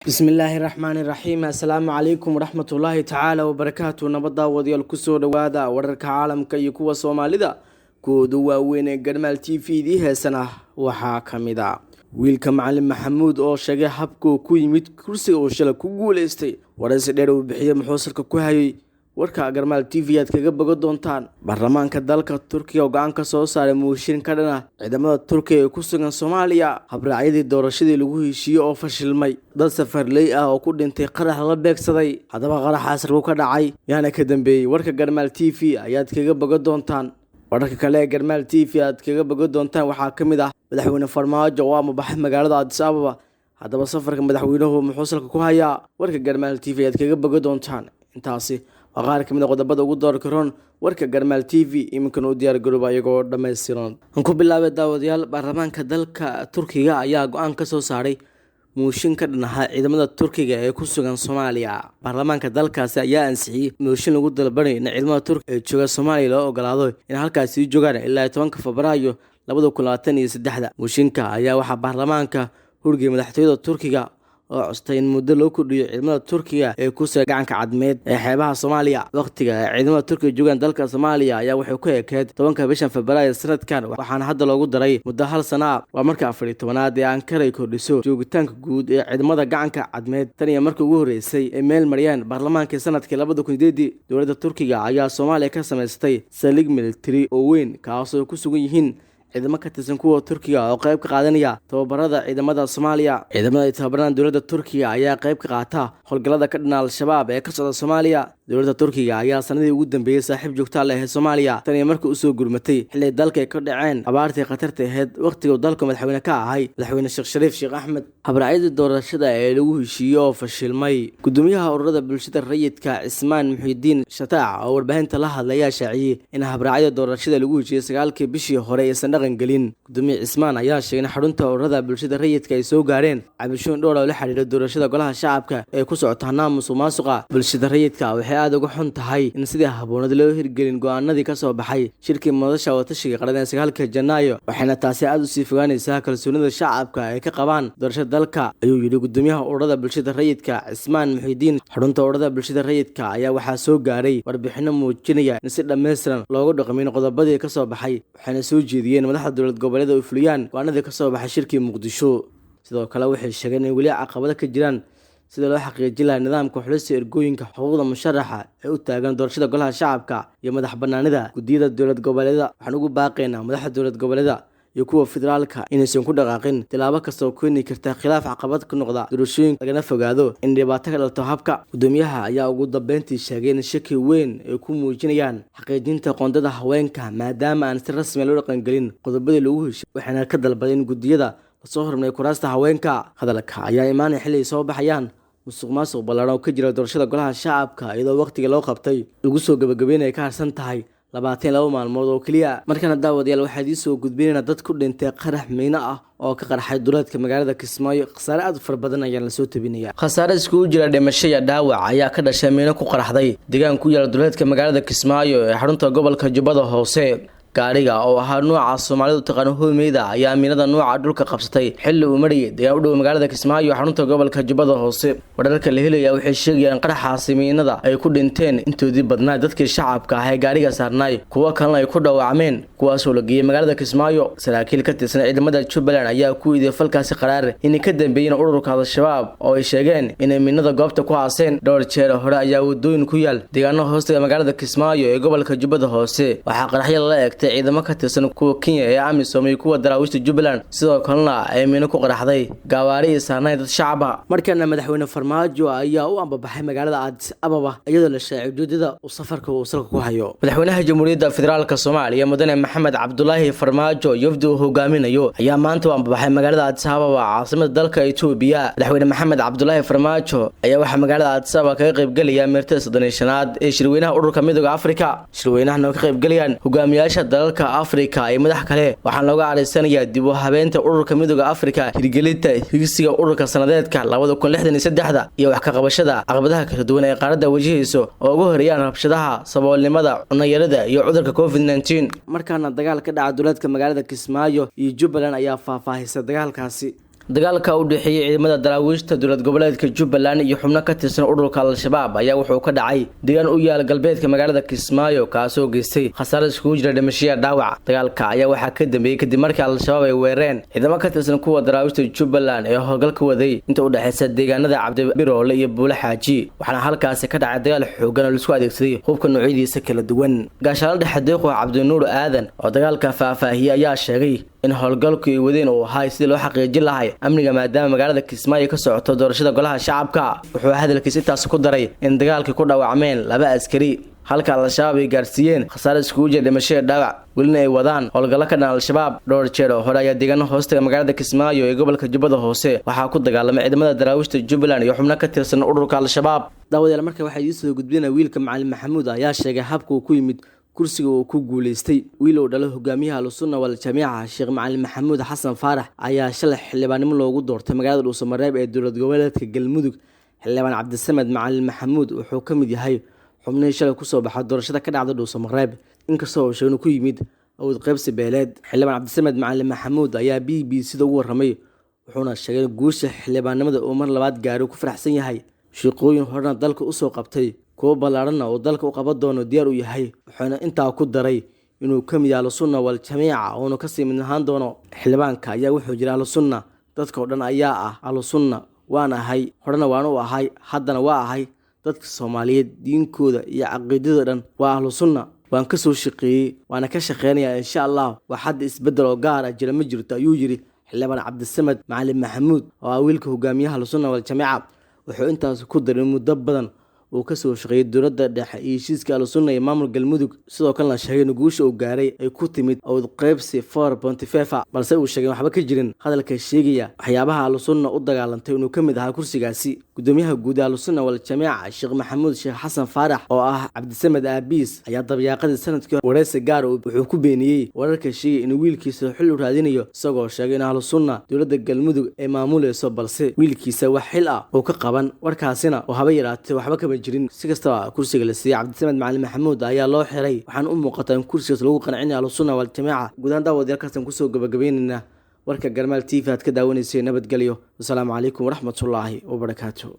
Bismillaahi raxmaani raxiim. Assalaamu calaykum waraxmatullaahi tacaala wabarakaatu. Nabadda wadayaal, kusoo dhowaada wararka caalamka iyo kuwa Soomaalida kuwoodu waaweyn ee Garmaal TV dii heesana. Waxaa ka mid a wiilka Macalin Maxamuud oo sheegay habkuu ku yimid kursiga uu shalay ku guuleystay. Waraysi dheer uu bixiyey muxuu salka ku hayay? Warka Garmaal TV aad kaga boga doontaan. Baarlamaanka dalka Turkiga oo go-aan ka soo saaray mooshin ka dhan ah ciidamada Turkiga ee ku sugan Soomaaliya. Habraacyadii doorashadii lagu heshiiyey oo fashilmay. Dad safarley ah oo ku dhintay qarax la beegsaday. Haddaba qaraxaas lagu ka dhacay, yaana ka dambeeyey? Warka Garmaal TV ayaad kaga boga doontaan. Wararka kale ee Garmaal TV aad kaga boga doontaan waxaa ka mid ah Madaxweyne Farmaajo oo amabaxay magaalada Addis Ababa. Haddaba safarka madaxweynuhu muxuu salka ku hayaa? Warka Garmaal TV ayaad kaga boga doontaan. Intaasi waa qaar ka mid a qodobada ugu doorka roon warka Garmaal TV. Iminkan u diyaar garooba iyagoo dhammaystiran. Aan ku bilaabay, daawadayaal, baarlamaanka dalka Turkiga ayaa go-aan ka soo saaray mooshin ka dhan ahaa ciidamada Turkiga ee ku sugan Soomaaliya. Baarlamaanka dalkaasi ayaa ansixiyey mooshin lagu dalbanay in ciidamada Turkiga ee jooga Soomaaliya loo ogolaado in halkaasi joogaan ilaa 10-ka Febraayo 2023-da. Mooshinka ayaa waxaa baarlamaanka hurgiyay madaxtooyada Turkiga oo costay in muddo loo kordhiyo ciidamada Turkiga ee ku sugan gacanka Cadmeed ee xeebaha Soomaaliya. Waqtiga ay ciidamada Turkiga joogaan dalka Soomaaliya ayaa waxay ku ekeyd 10-ka bishan Febraayo sanadkan, waxaana hadda loogu daray muddo hal sana ah. Waa marka 14aad ee Ankara ay kordhiso joogitaanka guud ee ciidamada gacanka Cadmeed tan iyo markii ugu horreysay ay meel mariyeen baarlamaankii sanadkii 2008-dii. Dowladda Turkiga ayaa Soomaaliya ka samaystay saldhig militari oo weyn, kaasoo ku sugan yihiin ciidamo ka tirsan kuwa Turkiga oo qayb ka qaadanaya tababarada ciidamada Soomaaliya. Ciidamada ay tababaraan dowladda Turkiga ayaa qayb ka qaata howlgallada ka dhana Al-Shabaab ee ka socda Soomaaliya. Dowladda Turkiga ayaa sanadii ugu dambeeyey saaxiib joogtaa la ahayd Soomaaliya tan iyo markii usoo gurmatay xilli dalka ay ka dhaceen abaartii khatarta ahayd, wakhtiga uu dalka madaxweyne ka ahay Madaxweyne Sheekh Shariif Sheekh Axmed. Habraacyadii doorashada ee lagu heshiiyey oo fashilmay. Gudoomiyaha ururada bulshada rayidka Cismaan Muxidiin Shataac oo warbaahinta la hadlay ayaa shaaciyey in habraacyada doorashada lagu heshiiyey 9-kii bishii hore aysan dhaqan gelin. Gudoomiye Cismaan ayaa sheegay in xarunta ururada bulshada rayidka ay soo gaareen cabashooyin dhowr oo la xiriira doorashada golaha shacabka ee ku socota hanaan musuq maasuqa. Bulshada rayidka waxay aada uga xun tahay in sidii habboonad loo hirgelin go-aanadii ka soo baxay shirkii madasha watashiga qaran ee 9-ka Janaayo, waxayna taasi aada usii fogaanaysaa kalsoonida shacabka ay ka qabaan doorashada dalka, ayuu yidhi gudoomiyaha ururada bulshada rayidka Cismaan Muxidiin. Xarunta ururada bulshada rayidka ayaa waxaa soo gaaray warbixino muujinaya in si dhammaystiran loogu dhaqmin qodobadii ka soo baxay, waxayna soo jeediyeen madaxda dowlad goboleeda ay fuliyaan go-aanadii ka soo baxay shirkii Muqdisho. Sidoo kale waxay sheegeen in weli caqabado ka jiraan sida loo xaqiijin lahaa nidaamka xulista ergooyinka, xuquuqda musharaxa ee u taagan doorashada golaha shacabka iyo madax banaanida guddiyada dowlad goboleeda. Waxaan ugu baaqaynaa madaxda dowlad goboleeda iyo kuwa federaalka inaysan ku dhaqaaqin tilaabo kasta oo keeni karta khilaaf caqabad ku noqda doorashooyinka, lagana fogaado in dhibaato ka dhalto habka. Gudoomiyaha ayaa ugu dambeyntii sheegay in shaki weyn ay ku muujinayaan xaqiijinta qoondada haweenka, maadaama aan si rasmi loo dhaqangelin qodobadii lagu heshay, waxaana ka dalbaday in guddiyada lasoo hormaray kuraasta haweenka. Hadalka ayaa imaanaya xilli ay soo baxayaan musuq maasuq ballaaran oo ka jira doorashada golaha shacabka, iyadoo waqtiga loo qabtay lagu soo gabagabeynaya ka harsan tahay 22 maalmood oo keliya. Markana, daawadayaal, waxaa idiin soo gudbinaynaa dad ku dhintay qarax miino ah oo ka qarxay duleedka magaalada Kismaayo. Khasaare aad u fara badan ayaa lasoo tabinaya. Khasaare iskugu jira dhimasho iyo dhaawac ayaa ka dhashay miino ku qarxday deegaan ku yaala duleedka magaalada Kismaayo ee xarunta gobolka Jubbada Hoose. Gaariga oo ahaa nuuca Soomaalidu taqaano hoomeyda ayaa miinada nuuca dhulka qabsatay xilli uu marayay deegaan u dhow magaalada Kismaayo, xarunta gobolka Jubbada Hoose. Wararka la helaya waxay sheegayaan qaraxaasi miinada ay ku dhinteen intoodii badnaa dadkii shacabka ah ee gaariga saarnaay, kuwo kalena ay ku dhaawacmeen, kuwaasoo la geeyey magaalada Kismaayo. Saraakiil ka tirsan ciidamada Jubbaland ayaa ku iidiyay falkaasi qaraar inay ka dambeeyeen ururka Al-Shabaab oo ay sheegeen inay miinada goobta ku aaseen. Dhowr jeer hore ayaa wadooyin ku yaal deegaano hoostaga magaalada Kismaayo ee gobolka Jubbada Hoose waxaa qaraxyo lala eegtay ciidamo ka tirsan kuwa Kenya ee AMISOM iyo kuwa daraawiishta Jubbaland, sidoo kalena ay miino ku qaraxday gawaari iyo saarnay dad shacaba. Markana Madaxweyne Farmaajo ayaa u ambabaxay magaalada Addis Ababa, iyadoo la sheegay ujeedada uu safarka uu salka ku hayo. Madaxweynaha Jamhuuriyadda Federaalka Soomaaliya, Mudane Maxamed Cabdulaahi Farmaajo, yofdi uu hogaaminayo ayaa maanta u ambabaxay magaalada Addis Ababa, caasimada dalka Itoobiya. Madaxweyne Maxamed Cabdulaahi Farmaajo ayaa waxaa magaalada Addis Ababa kaga qaybgelaya meertada 35aad ee shirweynaha ururka Midooda Afrika. Shirweynahan oo ka qaybgelayaan hogaamiyaasha dalalka Afrika iyo madax kale waxaana looga caraysanayaa dib u habeynta ururka Midooda Afrika, hirgelinta higsiga ururka sanadeedka 2063-da iyo wax ka qabashada caqabadaha kala duwan ee qaaradda wajahayso, oo ugu horeeyaan rabshadaha, saboolnimada, cunayarada iyo cudurka COVID-19. Markaana dagaal ka dhaca duleedka magaalada Kismaayo iyo Jubbaland ayaa faahfaahisa dagaalkaasi. Dagaalka u dhexeeyey ciidamada daraawiishta dowlad goboleedka Jubbaland iyo xubno ka tirsan ururka Al-Shabaab ayaa wuxuu ka dhacay deegaan u yaal galbeedka magaalada Kismaayo, kaasoo geystay khasaare iskugu jira dhimashiya dhaawac. Dagaalka ayaa waxaa ka dambeeyey kadib markii Al-Shabaab ay weerareen ciidamo ka tirsan kuwa daraawiishta Jubbaland ee howlgal ka waday inta u dhexeysa deegaanada Cabdibiroole iyo Buule Xaaji, waxaana halkaasi ka dhacay dagaal xoogan oo laisku adeegsaday hubka noocyadiisa kala duwan. Gaashaale dhexe Deeqo Cabdinuur Aadan oo dagaalka faahfaahiyey ayaa sheegay in howlgalku ay wadeen uu ahay sidii loo xaqiijin lahay amniga, maadaama magaalada Kismaayo ka socoto doorashada golaha shacabka. Wuxuu hadalkiisa intaas ku daray in dagaalkii ku dhaawacmeen 2 askari, halka Al-Shabaab ay gaarsiiyeen khasaare iskugu jira dhimashada dhaawac, welina ay wadaan howlgallo ka dhan Al-Shabaab. Dhowr jeer oo hore ayaa deegaano hoostaga magaalada Kismaayo ee gobolka Jubbada Hoose waxaa ku dagaalamay ciidamada daraawiishta Jubbaland iyo xubno ka tirsan ururka Al-Shabaab. Daawadayaal, marka waxaa idiin soo gudbinaya wiilka Macalin Maxamuud ayaa sheegay habka uu ku yimid kursiga uu ku guuleystay. Wiil uu dhalo hogaamiyaha Ahlusunna wal Jamiica Sheekh Macalin Maxamuud Xasan Faarax ayaa shalay xildhibaannimo loogu doortay magaalada Dhuusamareeb ee dowlad goboleedka Galmudug. Xildhibaan Cabdisamed Macalin Maxamuud wuxuu ka mid yahay xubnihii shalay kusoo baxay doorashada ka dhacda Dhuusamareeb, inkastoo uu sheegnu ku yimid awood qaybsi beeleed. Xildhibaan Cabdisamed Macalin Maxamuud ayaa BBC da ugu warramay, wuxuuna sheegay in guusha xildhibaannimada uu mar labaad gaaray ku faraxsan yahay, shaqooyin horena dalka usoo qabtay, kuwo ballaadhanna uu dalka u qaban doono diyaar u yahay. Wuxuuna intaa ku daray inuu ka mid yahay Ahlusunna wal Jamiica uuna kasii mid ahaan doono. Xildhibaanka ayaa wuxuu jira: Ahlusunna dadka oo dhan ayaa ah Ahlusunna, waan ahay, horena waan u ahay, haddana waa ahay. Dadka Soomaaliyeed diinkooda iyo caqiidadooda dhan waa Ahlusunna. Waan ka soo shaqeeyey, waana ka shaqeynayaa insha Allah. Wax hadda isbeddel oo gaar ah jira ma jirto, ayuu yidhi xildhibaan Cabdisamed Macalin Maxamuud oo ah wiilka hogaamiyaha Ahlusunna wal Jamiica. Wuxuu intaas ku daray muddo badan uu kasoo shaqeeyey dowladda dhexe iyo heshiiska Ahlusunna iyo maamul Galmudug. Sidoo kalena sheegay in guusha uu gaaray ay ku timid awood qaybsi 4.5, balse uu sheegay waxba ka jirin hadalka sheegaya waxyaabaha Ahlusunna u dagaalantay inuu ka mid ahaa kursigaasi. Gudoomiyaha guud ee Ahlusunna wal Jamiica Sheekh Maxamuud Sheekh Xasan Faarax oo ah Cabdisamed aabiis ayaa dabyaaqadii sanadkii wareysi gaar wuxuu ku beeniyey wararka sheegay inuu wiilkiisa xil u raadinayo, isagoo sheegay in Ahlusunna dowladda Galmudug ay maamuleyso, balse wiilkiisa wax xil ah uu ka qaban, warkaasina oo haba yaraatee waxba kama jirin. Si kastaba, kursiga la siiyey Cabdisamed Macalin Maxamuud ayaa loo xiray, waxaana u muuqataa in kursigaas lagu qancinayo Ahlusunna wal Jamiica. Guud ahaan daawadayaalkaasaan kusoo gabagabaynaynaa warka Garmaal TV aad ka daawanaysay. Nabadgelyo, wasalaamu calaykum waraxmatullaahi wabarakaatu.